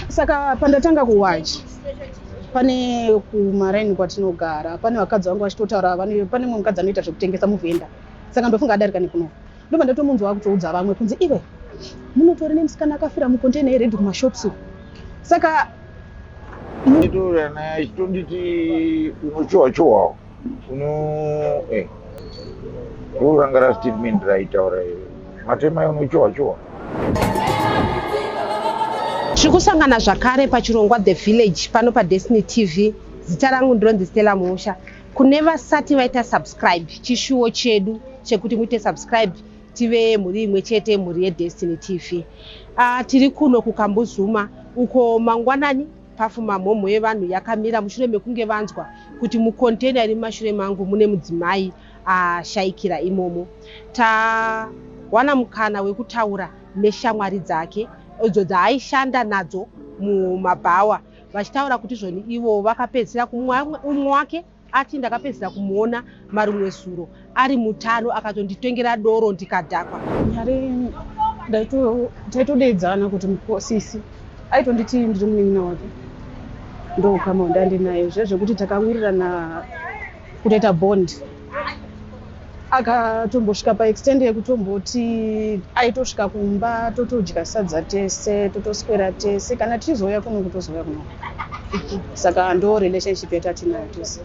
Saka pandatanga kuwacha, pane kumaraini kwatinogara, pane vakadzi vangu vachitotaura, pane mumwe mukadzi anoita zvekutengesa, muvhenda. Saka ndofunga adarika nekuno. Ndobva ndatomunzwa akutoudza vamwe kunzi, "Iwe, munotori nemusikana akafira mucontainer yered kumashops uku." Saka Itoura naye achitonditi, "Unochowa chowawo uno." Ndoranga ra statement raitaura iyo, "Matemai, unochowa chowa." Tiri kusangana zvakare pachirongwa The Village pano paDestiny TV. Zita rangu ndinonzi Stella Musha. Kune vasati vaita subscribe, chishuwo chedu chekuti muite subscribe, tive mhuri imwe chete, mhuri yeDestiny TV. Tiri kuno kuKambuzuma uko mangwanani pafuma mhomho yevanhu yakamira mushure mekunge vanzwa kuti mucontainer iri mumashure mangu mune mudzimai ashayikira imomo. Tawana mukana wekutaura neshamwari dzake idzo dzaaishanda nadzo mumabhawa, vachitaura kuti zvoni ivo vakapedzisira, umwe wake ati, "Ndakapedzisira kumuona marimwe zuro ari mutano, akatonditengera doro ndikadhakwa." Nyari taitodedzana kuti sisi. Aitonditi ndiri munin'ina wake, ndokama wandandinaye zvezvekuti takawirirana kutoita bond. Akatombosvika paextent yekutomboti aitosvika kumba, totodya sadza tese, totoswera tese. Kana tichizouya kuno, kutozouya kuno. Saka ndo relationship yatatinayo tese.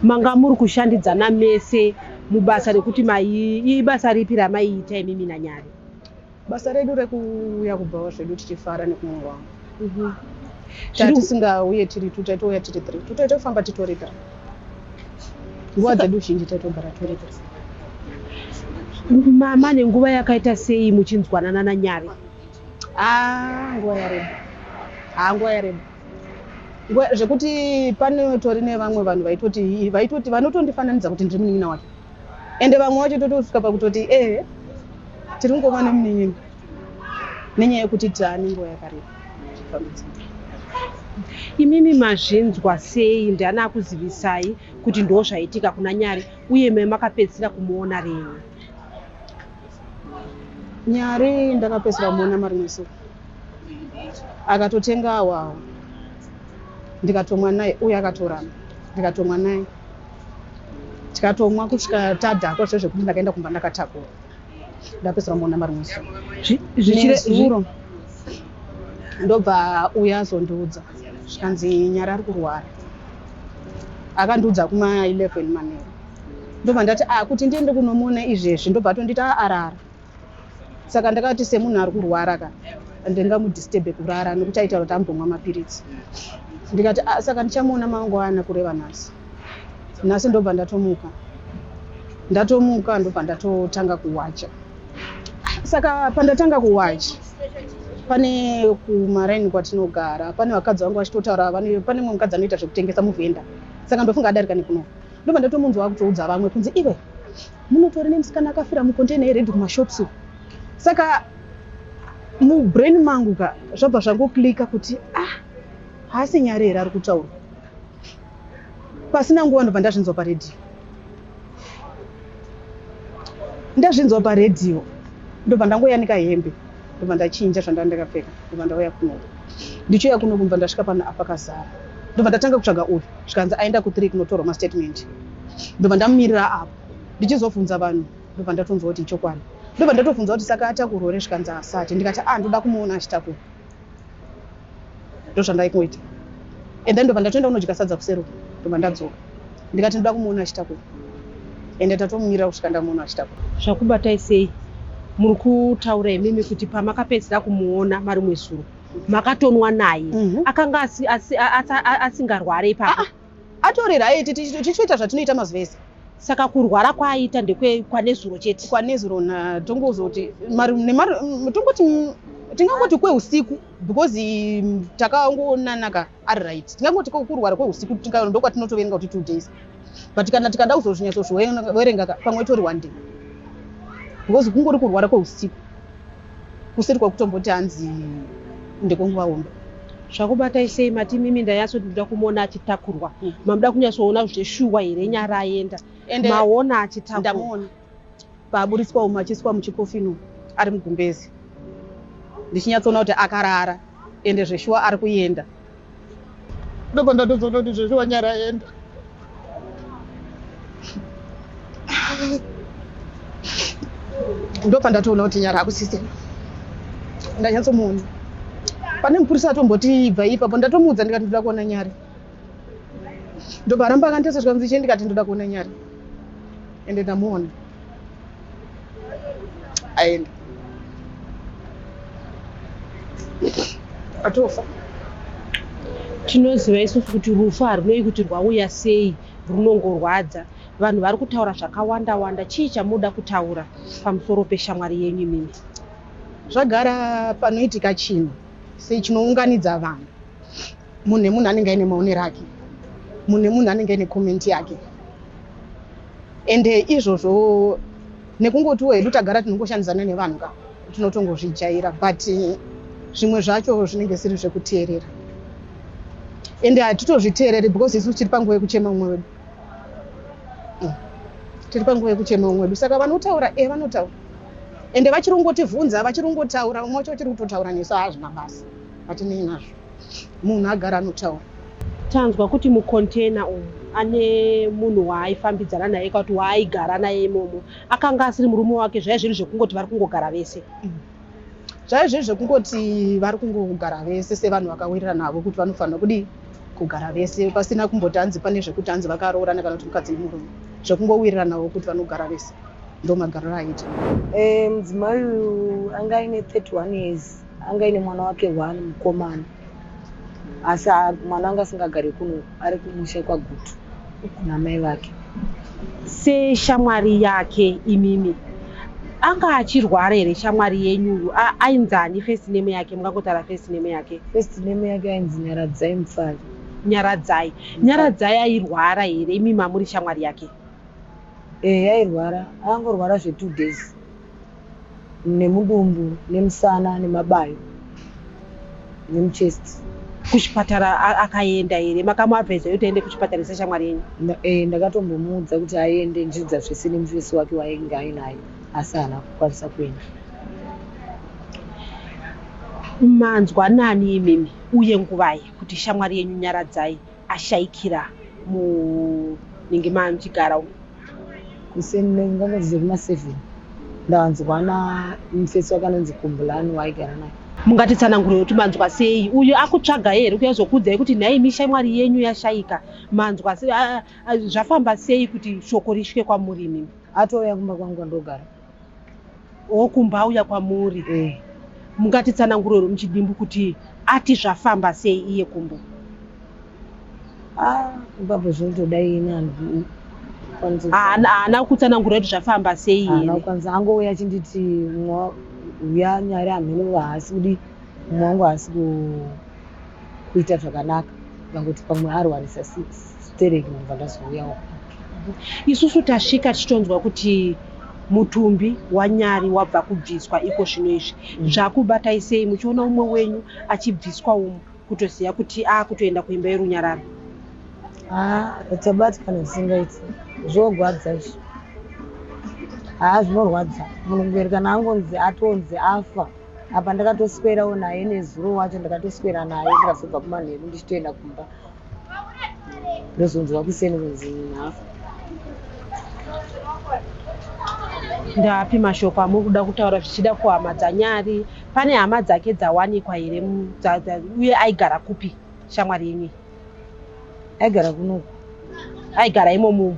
Manga muri kushandidzana mese mubasa rekuti mai, ibasa ripi ramaiita imimi naNyari? Basa redu rekuuya kubvawo zvedu tichifara nekumwe wangu. Tatisingauye tiri two, taitouya tiri three, totoitofamba titori three. Nguva dzedu zhinji taitogara tori three. Mama, nenguva yakaita sei muchinzwanana naNyari? Ah, nguva yareba. Ha, nguva yareba. Zvekuti panotori nevamwe vanhu vaitoti vanotondifananidza kuti ndiri munin'ina wake. Ende vamwe vacho totosvika pakutoti, ehe, tiri kungova nemunin'ina, nenyaya yekuti taane nguva yakareba tichifambidzana. Imimi mazvinzwa sei? Ndiani akuzivisai kuti ndo zvaitika kuna Nyari, uye me makapedzisira kumuona rini? Nyari ndakapedzisira kumuona marimwe zuro. Akatotenga awawa, ndikatomwa naye. Uye akatoramba, ndikatomwa naye, tikatomwa kusvika tadhakwa zvezvekuti ndakaenda kumba ndakatakura. Ndapedzisira kumuona marimwe zuro. Nezuro ndobva uya azondiudza, zvikanzi Nyari ari kurwara. Akandiudza kuma 11 manheru. Ndobva ndati, "A, kuti ndiende kunomuona izvezvi?" Ndobva atonditi arara. Saka ndakati semunhu ari kurwara ka, ndingamudisturbe kurara, nekuti aitaura kuti ambomwa mapiritsi. Ndikati, "Ah, saka ndichamuona mangwana," kureva nhasi. Nhasi ndobva ndatomuka, ndatomuka, ndobva ndatotanga kuwacha. Saka pandatanga kuwacha, pane kumaraini kwatinogara, pane vakadzi vangu vachitotaura, pane mumwe mukadzi anoita zvekutengesa, muvhenda. Saka ndofunga adarika nekuno. Ndobva ndatomunzwa akutoudza vamwe kunzi, "Iwe, munotori nemusikana akafira mucontainer yered kumashops uku." Saka mubrain mangu ka zvabva zvangoclicka kuti, ah, haasi Nyari here ari kutaura? Pasina nguva ndobva ndazvinzwa paredhiyo. Ndazvinzwa paredhiyo, ndobva ndangoyanika hembe, ndobva ndachinja zvandanga ndakapfeka, ndobva ndauya kuno. Ndichiuya kuno, kubva ndasvika pano apakazara, ndobva ndatanga kutsvaga uyu. Zvikanzi aenda ku3 kunotorwa mastatement. Ndobva ndamumirira apo, ndichizobvunza vanhu, ndobva ndatonzwa kuti ichokwadi. Ndobva ndatobvunza kuti, "Saka atakurwa here?" Zvikanzi asati. Ndikati, "A, ndoda kumuona achitakurwa." Ndozvandaingoita. And then ndobva ndatoenda kunodya sadza kusero. Ndobva ndadzoka, ndikati ndoda kumuona achitakurwa. Ende tatomumirira kusvika ndamuona achitakurwa. Zvakubatai sei? Muri kutaura imimi kuti pamakapedzisira kumuona marimwe zuro makatonwa naye. Akanga asingarware ipapo? Atori right, tichitoita zvatinoita mazuva ese. Saka kurwara kwaaita ndekwanezuro chete? Kwanezuro. Tongozoti tongoti tingangoti kweusiku, because takangonanaka ari right. Tingangoti kurwara kweusiku, ndokwatinotoverenga kuti 2 days, but kana tikada kuzozvinyatsozviverenga, pamwe itori one day, because kungori kurwara kweusiku kusiri kwakutomboti hanzi ndekwenguva hombe. Zvakubatai sei? Mati mimi, "Ndanyatsoti ndoda kumuona achitakurwa." Mamuda kunyatsoona zveshuwa here Nyari aenda? Ende Maona achitakurwa? Ndamuona paaburitswa umu, achiiswa muchikofini umu, ari mugumbezi, ndichinyatsoona kuti akarara. Ende zveshuwa ari kuenda. Ndobva ndatozoona kuti zveshuwa Nyari aenda. Ndobva ndatoona kuti Nyari hakusisina. Ndanyatsomuona. Pane mupurisa atomboti ibva ipapo ndatomuudza ndikati ndoda kuona Nyari. Ndobva aramba akanditarisa zvikanzi chii ndikati ndoda kuona Nyari. Ende ndamuona. Aenda. Atofa. Tinoziva isusu kuti rufu harunei kuti rwauya sei, runongorwadza. Vanhu vari kutaura zvakawanda wanda. Chii chamunoda kutaura pamusoro peshamwari yenyu imimi? Zvagara panoitika chinhu sechinounganidza vanhu, munhu nemunhu anenge aine maonero ake, munhu nemunhu anenge aine comment yake. Ende izvozvo nekungotiwo hedu tagara tinongoshandidzana nevanhu ka, tinotongozvijaira, but zvimwe zvacho zvinenge zvisiri zvekuteerera. Ende hatitozviteereri because isu tiri panguva yekuchema umwe wedu. Tiri panguva yekuchema umwe wedu. Saka vanotaura, vanotaura. Ende vachiri kungotivhunza, vachiri kungotaura, umwe wacho uchiri kutotaura nesu, hazvina basa. Hatinei nazvo. Munhu agara anotaura. Tanzwa kuti mucontainer umu ane munhu waaifambidzana naye kana kuti waaigara naye imomo. Akanga asiri murume wake, zvaive zviri zvekungoti vari kungogara vese. Zvaive zviri zvekungoti vari kungogara vese sevanhu vakawirirana navo kuti vanofanira kudii kugara vese pasina kumboti hanzi pane zvekuti hanzi vakaroorana kana kuti mukadzi nemurume. Zvekungowirirana navo kuti vanogara vese. Ndo magariro aiita. Mudzimai uyu anga aine 31 years, anga aine mwana wake one mukomana. Asi mwana anga asingagari kuno, ari kumusha kwaGutu kuna mai vake. Seshamwari yake imimi, anga achirwara here shamwari yenyu uyu? Ainzani first name yake? Mungangotaura first name yake? First name yake ainzi Nyaradzai Mupfari. Nyaradzai. Nyaradzai airwara here imimi amuri shamwari yake? Airwara, angorwara zve 2 days. Nemudumbu, nemusana, nemabayo, nemuchest. Kuchipatara akaenda here? Makamuadvisa kuti aende kuchipatara seshamwari yenyu? Ndakatombomuudza kuti aende njiridza zvese nemufesi wake waainge ainaye, asi haana kukwanisa kuenda. Manzwa nani imimi uye nguvai kuti shamwari yenyu Nyaradzai ashaikira munenge mamuchigara umu? Kuseni ngangozi kuma 7 ndanzwa na mufesi wake anonzi Kumbulani waaigara naye. Mungatitsanangurire kuti manzwa sei? Uyu akutsvagai here kuyazokuudzai kuti nhai imi shamwari yenyu yashaika? Manzwa sei? Zvafamba sei kuti shoko risvike kwamuri imimi? Atouya kumba kwangu kwandogara. Kumba auya kwamuri. Mungatitsanangurire muchidimbu kuti ati zvafamba sei iye kumbo? Ipapo zvinotodai ini Haana kutsanangura kuti zvafamba sei Haana here? kukwanisa, angouya achinditi uya Nyari hameno haasi kudi, mumwe wangu haasi kuita zvakanaka. Ndikangoti pamwe arwarisa stereki ndobva ndazouyawo. Isusu tasvika tichitonzwa kuti mutumbi waNyari wabva kubviswa iko zvino izvi. Zvakubatai sei muchiona umwe wenyu achibviswa umu kutoziva kuti akutoenda kuimba yerunyararo? Tabatikana zvisingaiti, zvorwadza izvi. Zvinorwadza. Munhu kubereka kana angonzi atonzi afa. Apa ndakatoswerawo naye nezuro wacho, ndakatoswera naye ndikazobva kumanheru ndichitoenda kumba. Ndozonzwa kuseni kunzi munhu afa. Ndapi mashoko amuri kuda kutaura zvichida kuhama dzaNyari? Pane hama dzake dzawanikwa here uye aigara kupi shamwari yenyu? Aigara kunoku. Aigara imomo?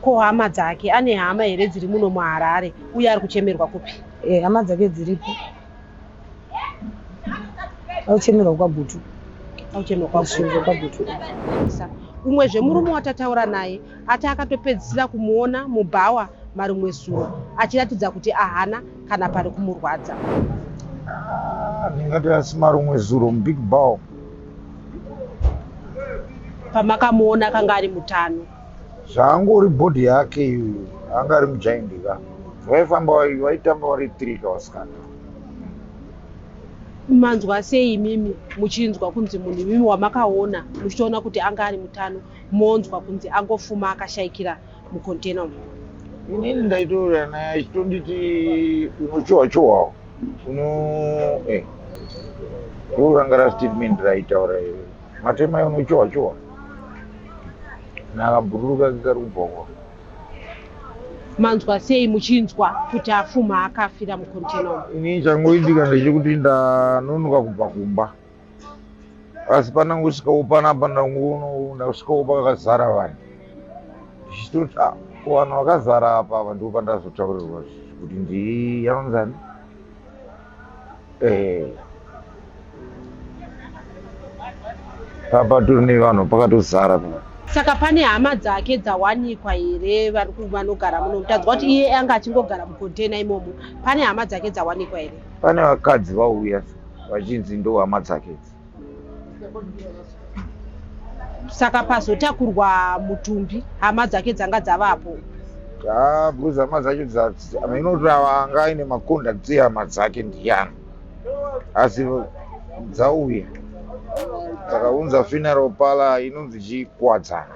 Ko hama dzake, ane hama here dziri muno muHarare uye ari kuchemerwa kupi? Hama dzake dziripo. Auchemerwa kwaGutu. Auchemerwa kwaGutu. Kwagutu. Umwe zvemurume watataura naye ati akatopedzisira kumuona mubhawa marimwe zuro achiratidza kuti ahana kana pari kumurwadza. Ndingati asi marumwe zuro mubig bow. Pamakamuona akanga ari mutano. Zvaangori bhodhi yake iyoyo, anga ari mujaindi ka. Vaifamba vaitamba vari 3 ka vasikana. Manzwa sei imimi muchinzwa kunzi munhu imimi wamakaona muchitoona kuti anga ari mutano, monzwa kunzi angofuma akashaikira mucontainer umu? Inini ndaitaura naye achitonditi unochowa chowawo. Uno. Ndoranga rastatement raitaura iyo. Matema unochowa chowa. Nakabhururu kake kari kubva Manzwa sei muchinzwa kuti afuma akafira mukontena umu? Ini changoitika ndechekuti ndanonoka kubva kumba. Asi pandangosvikawo panapa ndangoona ndasvikawo pakazara vanhu. Ndichitoti ah, vanhu vakazara apa apa ndipo pandazotaurirwa kuti ndi anonzani eh papatori nevanhu pakatozara pa. Saka pane hama dzake dzawanikwa here vari vanogara muno? Tanzwa kuti iye anga achingogara mukontena imomo. Pane hama dzake dzawanikwa here? Pane vakadzi vauya vachinzi ndo hama dzake idzi. Saka pazotakurwa mutumbi hama dzake dzanga dzavapo. Ah, because hama dzacho inoti ava anga aine macontacts ehama dzake ndiyani, asi dzauya dzakaunza funeral parlour inonzi chikuwadzana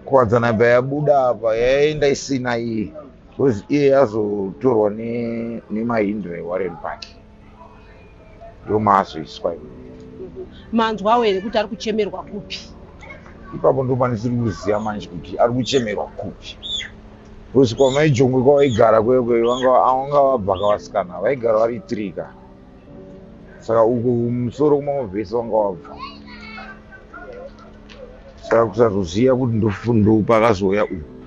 kuwadzana bva yabuda apa yaenda isina iye because iye azotorwa nemahindra eWarren Park, ndomaazoiswa iwe. Manzwawo here kuti ari kuchemerwa kupi? Ipapo ndo pandisiri kuziva manje kuti ari kuchemerwa kupi, because kwamaijongwe kwavaigara kwekwe vanga vabva kavasikana vaigara vari trika, saka uku kumusoro kumamavhesi vanga vabva, saka kusazoziva kuti ndo pakazouya uku.